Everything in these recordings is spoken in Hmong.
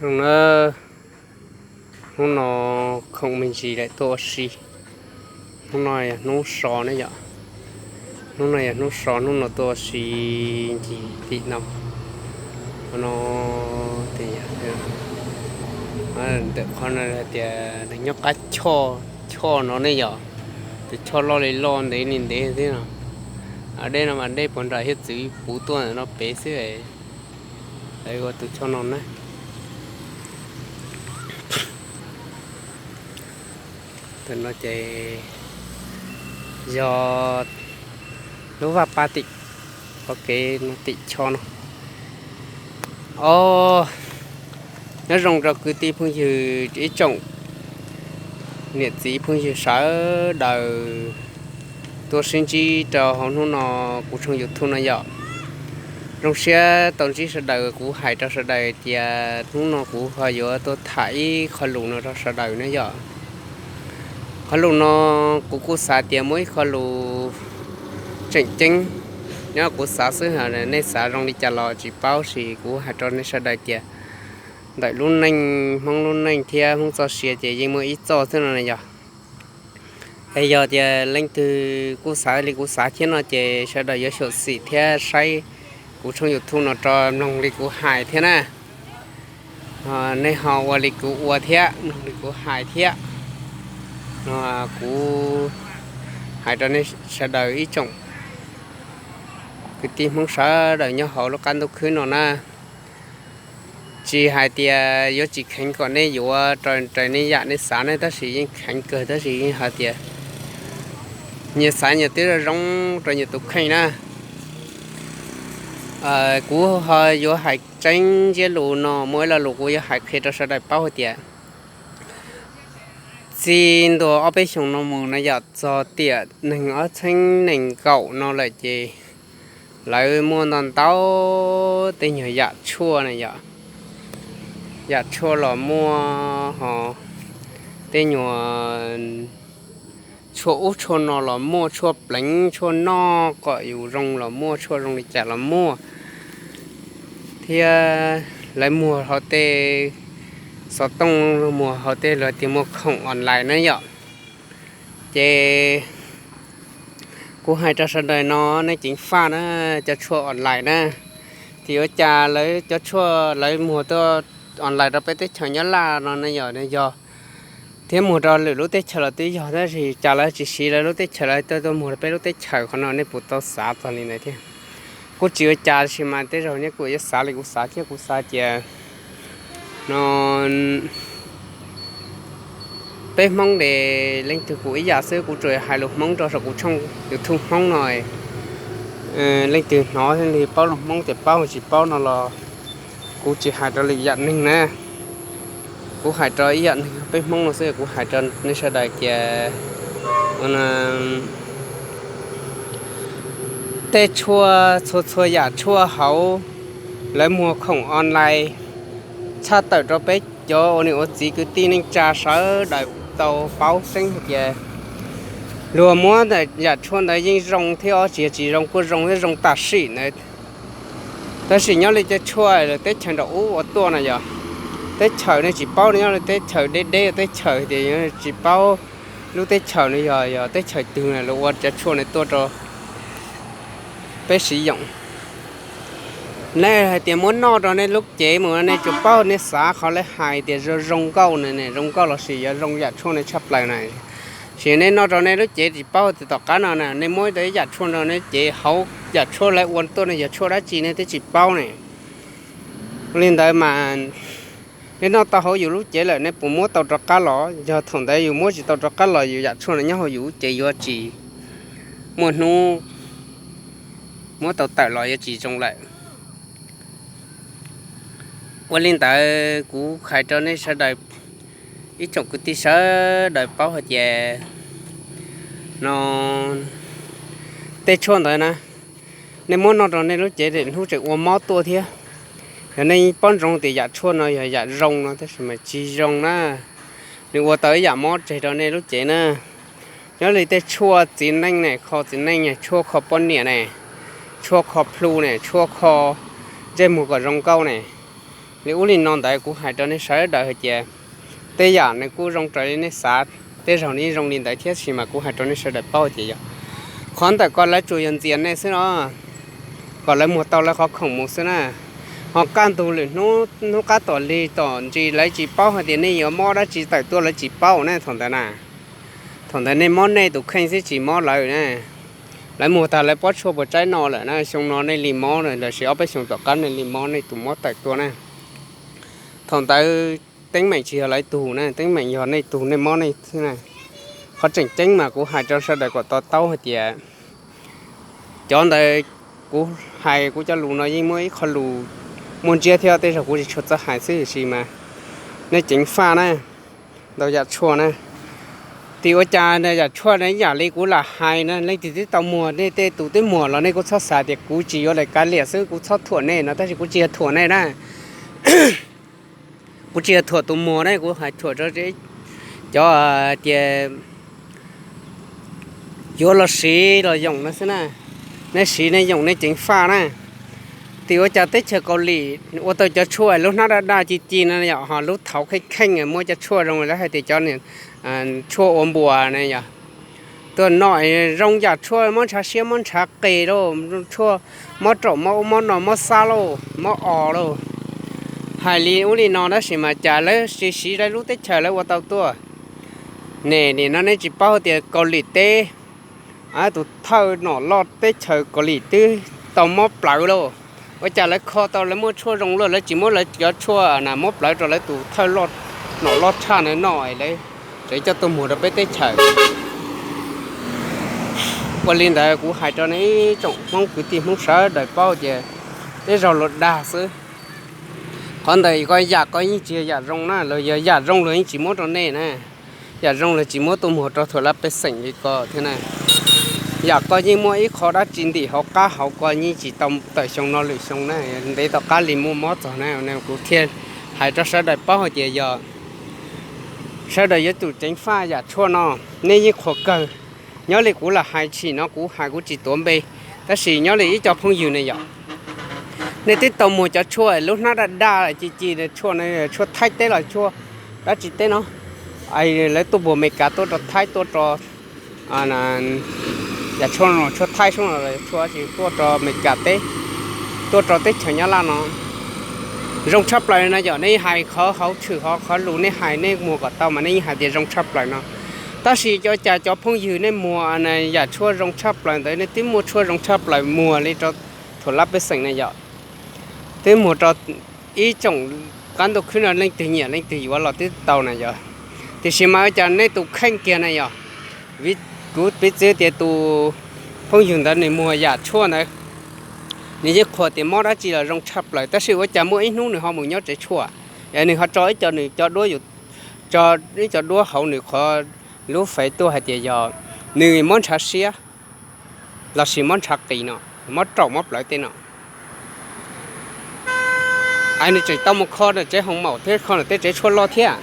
Zoo na, hnub no khoom me ntsis lawm tuaj ua si. Hnub no yog hnub so ne yom. Hnub no yog hnub so, hnub no tuaj ua si ncig tim no. Qhov no, ntawm qhov no hais tias nws nyob qab choj, choj no ne yom. Tus choj loj li loj, ntev li ntev thiab no. Dej no mas dej puag nram hiab txwv puv tuaj ntawm no pem xwb. Lawv ua tus choj no na. Tam no ces yog lub vaj pab tim, qhov kev no tim choj no. Os, nyob zoo rau kwv tij phooj ywg ib tsoom niam txiv phooj ywg sawv daws tuaj sib ntsib rau hauv hnub no kuv tshooj YouTube no yom. Zoo siab tau ntsib sawv daws, kuv hais rau sawv daws tias hnub no kuv ho yuav tuaj tham ib qho lus no rau sawv daws na yom. Qhov lus no kuv kuj xav tias muaj ib qho lus tseem ceeb, nyob kuv xav xwb, nej xav zoo li cas los tsis paub, sis kuv hais rau nej sawv daws tias ntawm lub neej, Hmoob lub neej thiab Hmoob txoj sia ces yeej muaj ib txoj xwb no na yog. Es yog tias leej twg kuj xav li kuv xav thiab no ces sawv daws yuav xyuam xim thiab saib kuv tshooj YouTube no rau mloog li kuv hais thiab na. Nej ho ua li kuv ua thiab mloog li kuv hais thiab. Kuv hais rau nej sawv daws ib tsoom kwv tij Hmoob sawv daws nyob hauv lub qab ntuj khwb no na. Tsis hais tias yuav tsis kheev kom nej yuav raws nej yam nej xav ne, tab sis yeej kheev kawg, tab sis yeej hais tias nyias xav nyias twb zoo zoo rau nyias tus kheej na. Kuv ho yuav hais tseeb ntsiab lus no, muaj ib lo lus kuv yuav hais qhia rau sawv daws paub hais tias txij ntua ob peb xyoos no mus no yom, txog tiam nees ob txhiab nees nkaum no lawm ces lawv muaj ntau ntau tej nyuag yam tshuaj na yom. Yam tshuaj los muaj ho tej nyuag tshuaj ub tshuaj no los muaj, tshuaj pleev tshuaj noj kom yus zoo los muaj, tshuaj zoo li cas los muaj. Thiab lawv muag hauv tej xov tooj, muag hauv tej lawv tias muag khoom online na yom. Ces kuv hais rau sawv daws no nej ceev faj na, cov tshuaj online na, ces yuav cas lawv cov tshuaj lawv muag tuaj online rau peb teb chaws Nyab Laj no ne yom, yog thiab muag rau lwm lub teb chaws los twb yog, tab sis cas lawv tsis siv lawv lub teb chaws, lawv tuaj tuaj muag rau peb lub teb chaws, qhov no nej puas tau xav txog li ntawd thiab? Kuj tsis ua cas, tab sis mas tej zaum nej kuj yuav xav li kuv xav thiab, kuv xav tias no peb Hmoob ces leej twg kuj ib yam xwb, kuv tsuas hais lus Hmoob rau saum kuv tshooj YouTube Hmoob no. Leej twg hnov thiab leej twg paub lus Hmoob ces paub, tsis paub no los kuv tsis hais rau lwm yam neeg na. Kuv hais rau ib yam neeg peb Hmoob no xwb, kuv hais rau nej sawv daws tias tej tshuaj, txhua txhua yam tshuaj hauv lawv muag khoom online tshaj tawm rau peb cov ua niam ua txiv kwv tij neej tsa sawv daws tau paub tseeb hais tias luag muab yam tshuaj ntawd yeej zoo thiab, ob tsis yog tsis zoo, kuj zoo thiab, zoo tam sim ntawd. Tab sis nyob li cov tshuaj lawv teb chaws nram ub ua tuaj no yog teb chaws nej tsis paub, nyob li teb chaws deb deb teb chaws tias tsis paub lub teb chaws no yog, yog teb chaws twg na, luag ua cov tshuaj no tuaj rau peb siv yoom. Nej hais tias muab noj rau nej lub cev mus, nej tsuas paub nej xav qhov lawv hais tias zoo zoo nkauj na, zoo nkauj los sis yog zoo yam tshuaj no tshaj plaws na. Sis nej noj rau nej lub cev tsis paub tias tom qab no na, nej muab ib yam tshuaj rau nej cev, hauv yam tshuaj lawv ua tuaj no yog tshuaj dab tsi nej twb tsis paub ne. Li ntawd mas nej noj tau hauv yus lub cev lawm, nej puas muab tau rov qab los? Yog thaum ntawd yus muab tsis tau rov qab los, yus yam tshuaj no nyob hauv yus lub cev yuav tsis muaj hnub muab tau tawm los, yuav tsis zoo lawm. Ua li ntawd kuv hais rau nej sawv daws, ib tsoom kwv tij sawv daws paub hais tias no tej tshuaj ntawd na, nej muab noj rau nej lub cev lwm hnub tseem ua mob tuaj thiab. Yog nej paub ntsoov tias yam tshuaj no yog yam zoo no, tab sis mas tsis zoo na, nws ua tau ib yam mob tseg rau nej lub cev na. Nyob li tej tshuaj txiv neej ne, kho txiv neej ne, tshuaj kho poj niam ne, tshuaj kho plhu ne, tshuaj kho ntsej muag kom zoo nkauj ne, Li ub li no ntawd kuv hais rau nej sawv daws hais tias tej yam nws kuj zoo raws li nej xav, tej zaug nws yeej zoo li ntawd thiab, tab sis mas kuv hais rau nej sawv daws paub tias yog qhov ntawm ko lawv tsuas yog ntxias nej xwb no, kom lawv muag tau lawv qhov khoom mus xwb na. Ho kaj ntug lwm hnub, hnub qab tom lig tom ntsis lawv tsis paub hais tias nej yuav mob dab tsi tawm tuaj lawv tsis paub na thaum ntawd na. Thaum ntawd nej mob nej tus kheej xwb tsis mob lawv na. Lawv muag tag lawv pob tshuaj puas tsaib no lawm na, xyoo no nej li mob lawm, lossis ob peb xyoo tom qab nej li mob nej tus mob tawm tuaj na. Thaum ntawd teeb meem tsis yog lawv tug na, teeb meem yog nej tug nej mob nej xwb na. Qhov tseem ceeb mas kuv hais rau sawv daws kom to taub hais tias cov ntawd kuv hais kuv cov lus no yeej muaj ib qho lus muaj ntsiab thiab, tej zaug kuv tsis tshua txawj hais xwb sis mas nej ceev faj na, ntau yam tshuaj na. Tim ua cas yam tshuaj na ib yam li kuv lam hais na, leej twg twb tau muag, nej tej tus twb muag los nej kuj txhob xav tias kuv tsis yuav lawv kav liam xwb kuv txhob thuam nej no, tab sis kuv tsis yog thuam nej na. Kuv tsis yog thuam tus muag ne, kuv hais thuam rau cov tias yuav los siv los yoom no xwb na. Nej siv nej yoom nej ceev faj na. Tim ua cas teb chaws Kaus Lim ua tau cov tshuaj lub hnab daj daj ci ci no yom, ho lub thaum kheej kheej muaj cov tshuaj zoo lawv hais tias cov tshuaj ua npuas na yom. Tuaj noj zoo yam tshuaj mob ntshav siab mob ntshav qis lauj, tshuaj mob raum mob ub mob no mob xab lauj mob os lauj. Hais li ub li no tab sis mas cas lawv siv siv lawv lub teb chaws lawv ua tau tuaj. Ne nim no nej tsis paub tias Kaus Lim teb, tus thawj nom loj teb chaws Kaus Lim twb tau mob plawv lauj. Ua cas lawv kho tau lawv muaj tshuaj zoo luaj lawv tsis muab lawv cov tshuaj na mob plawv rau lawv tus thawj nom loj tshaj na noj lawv tseem coj tuaj muag rau peb teb chaws. Ua li ntawd kuv hais rau nej ib tsoom Hmoob kwv tij Hmoob sawv daws paub tias tej zaug luag dag xwb. Qhov ntawd ko yam ko yeej tsis yog yam zoo na, los yog yam zoo luag yeej tsis muab rau nej na. Yam zoo luag tsis muab tuaj muag rau thaum lawv pej xeem li ko thiab na. Yam ko yeej muaj ib qho dab tsi ntim hauv qab hauv ko yeej tsis tau tawm xyoo no lwm xyoo na, ntev tom qab li muaj mob txog na, kuv thiaj hais rau sawv daws paub hais tias yog sawv daws yuav tsum ceev faj yam tshuaj no. Nej yeej qhuas kawg, nyob li kuv lam hais tshim no kuv hais kuv tsis tuav npe, tab sis nyob li ib co phooj ywg ne yom, nej twb tau muag cov tshuaj lub hnab daj daj ci ci, tshuaj no tshuaj Thaib teb los tshuaj dab tsi teb no, lawv tuaj puag Amelikas tuaj rau Thaib tuaj rau, yam tshuaj no tshuaj Thaib sub no los tshuaj dab tsi tuaj rau Amelikas teb, tuaj rau teb chaws Nyab Laj no. Zoo tshaj plaws no yom, nej hais qhov hauv tshwm hov qhov lus nej hais nej muag kom tau mas nej yeej hais tias zoo tshaj plaws no. Tab sis cov cas cov phooj ywg nej muag yam tshuaj zoo tshaj plaws ntawd nej twb muaj tshuaj zoo tshaj plaws muag li rau thaum lawv pej xeem na yom, twb muag rau ib tsoom qab ntuj khwb no leej twg nyiam leej twg yuav los twb tau na yom. Tiam sis mas ua cas nej tus kheej kiag na yom, kuv piv txwv tias tus phooj ywg ntawd nws muag yam tshuaj ntawd, nws yeej qhuas tias mob dab tsi los zoo tshaj plaws, tab sis ua cas muaj ib hnub nws ho mus nyob tsev tshuaj, es nws ho tso ib co nws cov duab, tso ib co duab hauv nws qhov lub fev tuaj hais tias yog nws mob ntshav siab lossis mob ntshav qis no, mob raum mob plawv tej no, es nws tseem tau mus kho nws tsev hoo maum thiab kho nws tej tsev tshuaj loj thiab.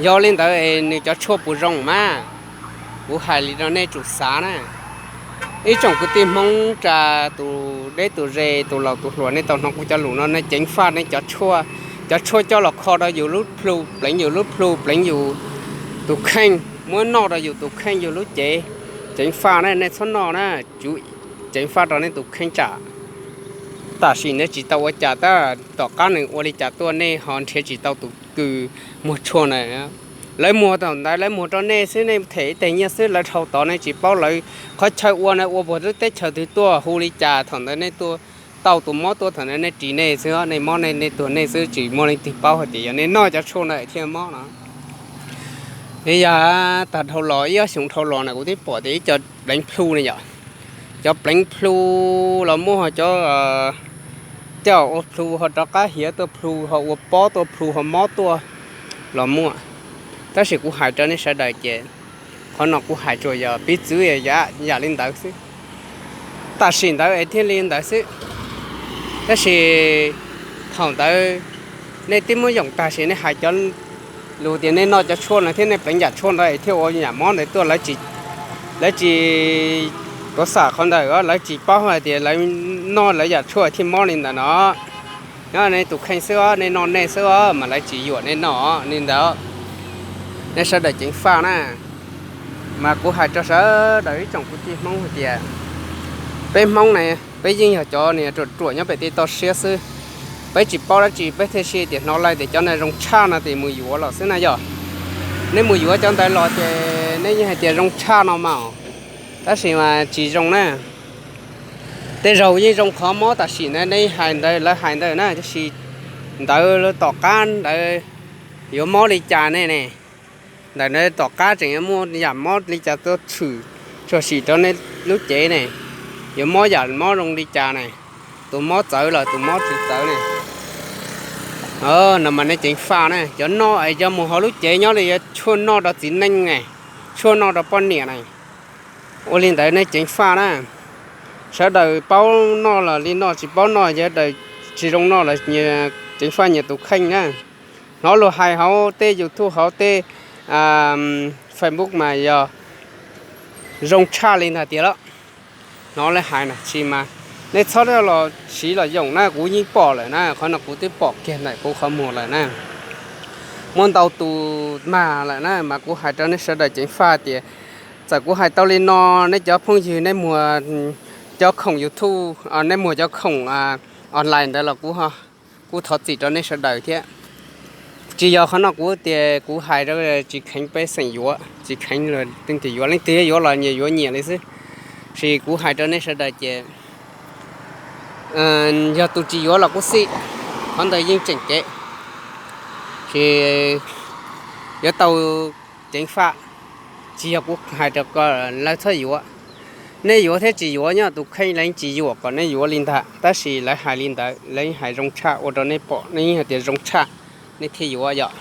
Yog li ntawd es nws cov tshuaj puas zoo mas? Kuv hais li no nej tsum xav na. Ib tsoom kwv tij Hmoob tsa, tus deb tus ze, tus laus tus hluas, nej tau hnov kuv cov lus no nej ceev faj nej cov tshuaj. Cov tshuaj coj los kho rau yus lub plhu, pleev yus lub plhu, pleev yus tus kheej, muab noj rau yus tus kheej yus lub cev. Ceev faj na, nej txhob noj na, ceev faj rau nej tus kheej tsam tam sim nej tsis tau ua cas, tab tom qab nws ua li cas tuaj nej ho nrhiav tsis tau tus kws muag tshuaj na. Lawv muag thaum ntawd lawv muag rau nej xwb, nej them ib teg nyiaj xwb, lawv dhau tod nej tsis paub lawv qhov chaw ua na, ua puag lub teb chaws twg tuaj hu li cas, thaum ntawd nej tuaj tau tus mob tuaj thaum ntawd nej ris nej xwb, nej mob nej tuag nej xwb, tsis muaj leej twg paub hais tias yog nej noj cov tshuaj ntawd thiaj mob no. Li yog tag dhau los ib ob xyoos dhau los na kuv twb pom tias ib co pleev plhu ne yom, cov pleev plhu los muaj, ho cov tej zaum ua plhu ho rov qab hiav tuaj plhu, ho ua pob tuaj plhu, ho mob tuaj los muaj. Tab sis kuv hais rau nej sawv daws ces qhov no kuv hais tsuas yog piv txwv yam li ntawd xwb, tam sim ntawd es thiaj li ntawd xwb. Tab sis thaum ntawd nej twb muab yoom tag sis nej hais cov lus tias nej noj cov tshuaj no thiab nej pleev yam tshuaj ntawd thiaj ua yam mob ntawd tuaj, lawv tsis tuav xam qhov ntawd, lawv tsis paub hais tias lawv noj lawv yam tshuaj thiaj mob li ntawd no. Nyob nej tus kheej xwb os, nej noj nej xwb os, mas lawv tsis yuam nej noj li ntawd. Nej sawv daws ceev faj na. Mas kuv hais rau sawv daws ib tsoom kwv tij Hmoob hais tias peb Hmoob ne, peb yeej yog cov niag ruam ruam nyob pem tej toj siab xwb. Peb tsis paub dab tsi, peb thiaj si tias hnov lawv tias cov neeg zoo tshaj no tias mus yuav los xwb na yog. Nej mus yuav cov ntawd los ces nej yeej hais tias zoo tshaj no mas, tab sis mas tsis zoo na. Tej zaum yeej zoo qhov mob tam sim na nej hais ntawd, lawv hais ntawd na, tab sis ntawd tom qab ntawd yuav mob li cas ne ne? Ntawm no tom qab tseem yuav muaj yam mob li cas tuaj tshwm tshwm sim rau nej lub cev ne? Yuav mob yam mob zoo li cas ne? Tus mob txawv los tus mob tsis txawv ne? No mas nej ceev faj na, cov noj es cov mus hauv lub cev nyob li yuav tshuaj noj rau txiv neej ne, tshuaj noj rau poj niam ne. Ua li ntawd nej ceev faj na. Sawv daws paub noj los li noj, tsis paub noj, sawv daws tsis zoo noj los ceev faj nyias tus kheej na. Hnov luag hais hauv tej YouTube hauv tej Facebook mas yog zoo tshaj li ntawd tiag lawm. Hnov lawv hais na, tsis mas nej txhob los siv los yoom na, kuv yeej pom lawm na, qhov no kuv twb pom kiag ntawm kuv qhov muag lawm na. Muaj ntau tus mag lawm na, mas kuv hais rau nej sawv daws ceev faj tias txawm kuv hais tau li no, nej cov phooj ywg nej muag cov khoom YouTube, nej muag cov khoom online ntawd los kuv kuj thov txim rau nej sawv daws thiab. Tsis yog qhov no kuv tias kuv hais rau tsis kheev pej xeem yuav, tsis kheev leej twg yuav, leej twg yuav los nyias yuav nyias li xwb. Sis kuv hais rau nej sawv daws ces yog tus tsis yuav los kuj xij, qhov ntawd yeej tseem ceeb. Ces yuav tau ceev faj, tsis yog kuv hais rau kom lawv txhob yuav. Nej yuav thiab tsis yuav nyob tus kheej, lawv tsis yuam kom nej yuav li ntag, tab sis lawv hais li ntawd, lawv hais zoo tshaj ua rau nej pom, nej yeej hais tias zoo tshaj, nej thiaj yuav yom.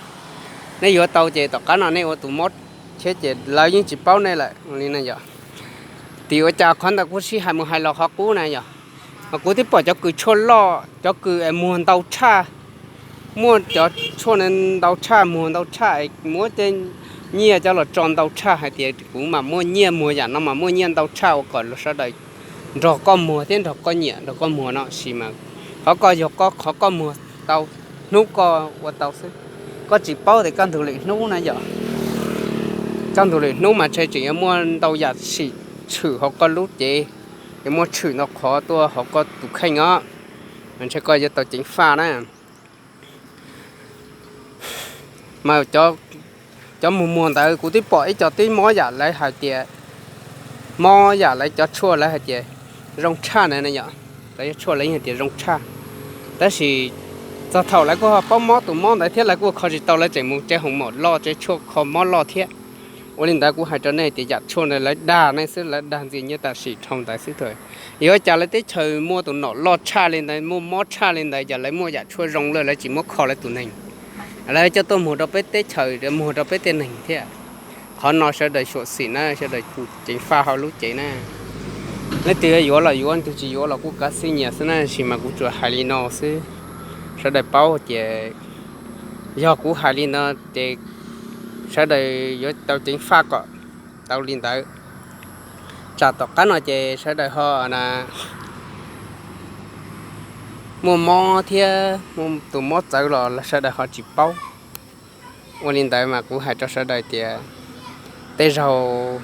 Nej yuav tau ces tom qab no nej ua tus mob thiab ces lawv yeej tsis paub nej lawm li na yom. Tim ua cas qhov ntawd kuv sij hais mus hais los qhov qub na yom. Mas kuv twb pom cov kws tshuaj loj, cov kws muag ntau tshaj, muaj cov tshuaj ntau tshaj, muag ntau tshaj es muab tej nyiaj coj los tso ntau tshaj hais tias kuv mas muaj nyiaj, muag yam no mas muaj nyiaj ntau tshaj ua kom sawv daws nrog koj muag thiab nrog koj nyiam nrog koj muag no sis mas qhov koj yog koj, qhov koj muag tau, hnub koj ua tau xwb. Koj tsis paub tias kaj ntug lwm hnub na yom, kaj ntug lwm hnub mas ntshe tseem yuav muaj ntau yam sim tshwm hauv koj lub cev, yuav muaj tshwm ntau qhov tuaj hauv koj tus kheej os. Mas ntshe koj yuav tau ceev faj na. Mas cov mus muag ntawd kuv twb pom ib co twb mob yam lawv hais tias, mob yam lawv cov tshuaj lawv hais tias zoo tshaj na yom. Lawv cov tshuaj lawv yeej hais tias zoo tshaj, tab sis txog thaum lawv kuj ho paub mob tus mob ntawd thiab lawv kuj kho tsis tau, lawv tseem mus tsev hoos maum loj, tsev tshuaj kho mob loj thiab. Ua li ntawd kuv hais rau nej tias yam tshuaj ntawd lawv dag nej xwb, lawv dag ntxias nyiaj tam sim dhau ntawd xwb. Yuav cas lawv teb chaws muaj tus nom loj tshaj li ntawd, muaj mob tshaj li ntawd, cas lawv muaj yam tshuaj zoo lawm lawv tsis muab kho lawv tus neeg, lawv coj tuaj muag rau peb teb chaws, muag rau peb tej neeg thiab. Qhov no sawv daws xyuam xim na, sawv daws ceev faj hauv lub cev na. Leej twg yuav los yuav, leej twg tsis yuav los kuj kav xij nyias xwb na, sis mas kuv tsuas hais li no xwb. Sawv daws paub tias yog kuv hais li no ces sawv daws yuav tau ceev faj kom tau li ntawd. Tsam tom qab no ces sawv daws ho na muaj mob thiab muaj tus mob txawv los sawv daws ho tsis paub. Ua li ntawd mas kuv hais rau sawv daws tias tej zaug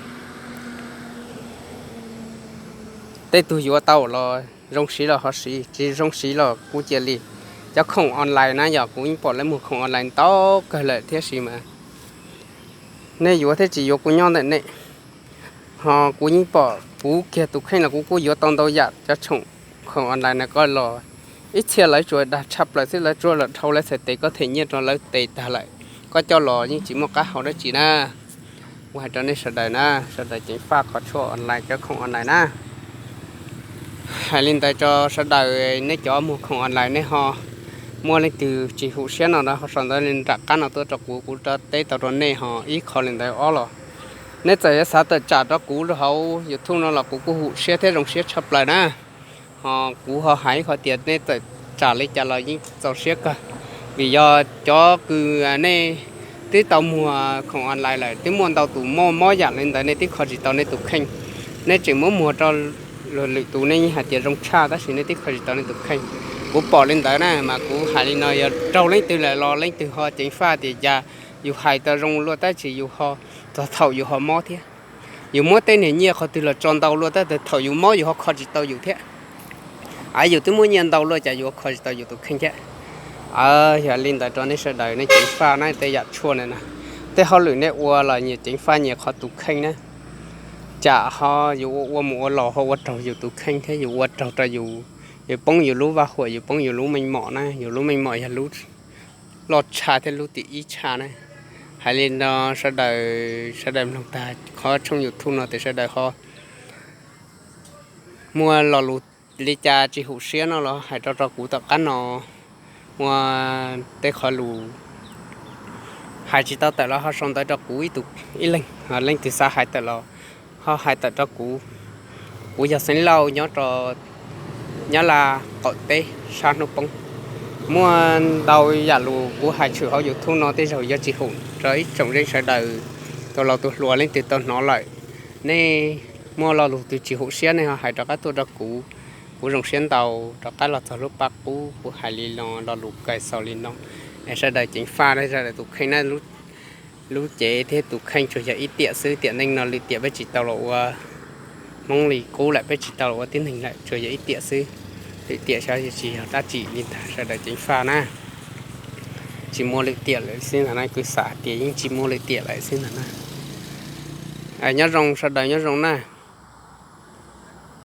tej tug yuav tau los zoo siv los ho siv, tsis zoo siv los kuj cia li. Cov khoom online na yog kuv yeej pom lawv muag khoom online ntau kawg lawm thiab sis mas nej yuav thiab tsis yuav kuj nyob ntawm nej. Ho kuv yeej pom kuv kiag tus kheej los kuv kuj yuav tau ntau yam cov khoom online na koj los. Ib txhia lawv tsuas dag tshaj plaws xwb, lawv tsuas los dhau lawv txhais tes koj them nyiaj rau lawv tes tag lawm, koj coj los yeej tsis muaj qab hau dab tsi na. Kuv hais rau nej sawv daws na, sawv daws ceev faj qhov tshuaj online, cov khoom online na. Hais li ntawd rau sawv daws, nej cov muag khoom online nej ho muaj leej twg tsis hum siab no na ho sau ntawv li nram qab no tuaj rau kuv, kuv rov teb tau rau nej ho ib qho li ntawd ob los. Nej txawm yuav xav tawm tsam rau kuv hauv YouTube no los kuv kuj hum siab thiab zoo siab tshaj plaws na. Ho kuv ho hais ib qho tias nej txawm tsam li cas los yeej txaus siab kawg, vim yog cov kws nej twb tau muag khoom online lawm twb muaj ntau tus mob mob yam li ntawd nej twb kho tsis tau nej tus kheej. Nej tseem muab muag rau luag lwm tus nej yeej hais tias zoo tshaj tab sis nej twb kho tsis tau nej tus kheej. Kuv pom li ntawd na mas kuv hais li no, yog raug leej twg lawm los leej twg ho ceev faj tias cas yus hais tau zoo luaj tab sis yus ho, txog thaum yus ho mob thiab. Yus muab tej niag nyiaj qhov twg los tso ntau luaj tab sis thaum yus mob yus ho kho tsis tau yus thiab. Yus twb muab nyiaj ntau luaj cas yus ho kho tsis tau yus tus kheej thiab. Yog li ntawd rau nej sawv daws nej ceev faj na tej yam tshuaj na, tej hauj lwm nej ua los nyias ceev faj nyias qhov tus kheej na. Tsam ho yus ua ua mus ua los ho ua raug yus tus kheej thiab yus ua raug rau yus, yus poob yus lub vaj huam, yus poob yus lub meej mom na, yus lub meej mom yog lub loj tshaj thiab lub tim ib tshaj na. Hais li no sawv daws, sawv daws mloog tag qhov tshooj YouTube no ces sawv daws ho muaj lo lus li cas tsis haum siab no los hais rau rau kuv tom qab no. Muaj tej qhov lus hais tsis tau tawm los ho sau ntawv rau kuv ib tug ib leeg, leej twg xav hais tawm los ho hais tawm rau kuv. Kuv yog Xeev Lauj nyob rau Nyab Laj qaum teb sab hnub poob. Muaj ntau yam lus kuv hais tshwm hauv YouTube no tej zaum yuav tsis haum rau ib tsoom zeej sawv daws, tus laus tus hluas leej twg tau hnov lawm. Nej muaj lo lus twg tsis haum siab nej ho hais rov qab tuaj rau kuv. Kuv zoo siab ntau rov qab los txog lub paj qub kuv hais li no, lo lus kawg xaus li no. Es sawv daws ceev faj sawv daws tus kheej na. Lub cev thiab tus kheej tsuas yog ib tiam xwb, tiam neej no lwm tiam peb tsis tau los ua Hmoob li qub lawm, peb tsis tau los ua tib neeg lawm, tsuas yog ib tiam xwb. Lwm tiam xyov tsis yog dab tsi li ntag, sawv daws ceev faj na. Tsis muaj lwm tiam lawm xwb ntag na, kuv xav hais tias yeej tsis muaj lwm tiam lawm xwb ntag na. Nyob zoo sawv daws, nyob zoo na.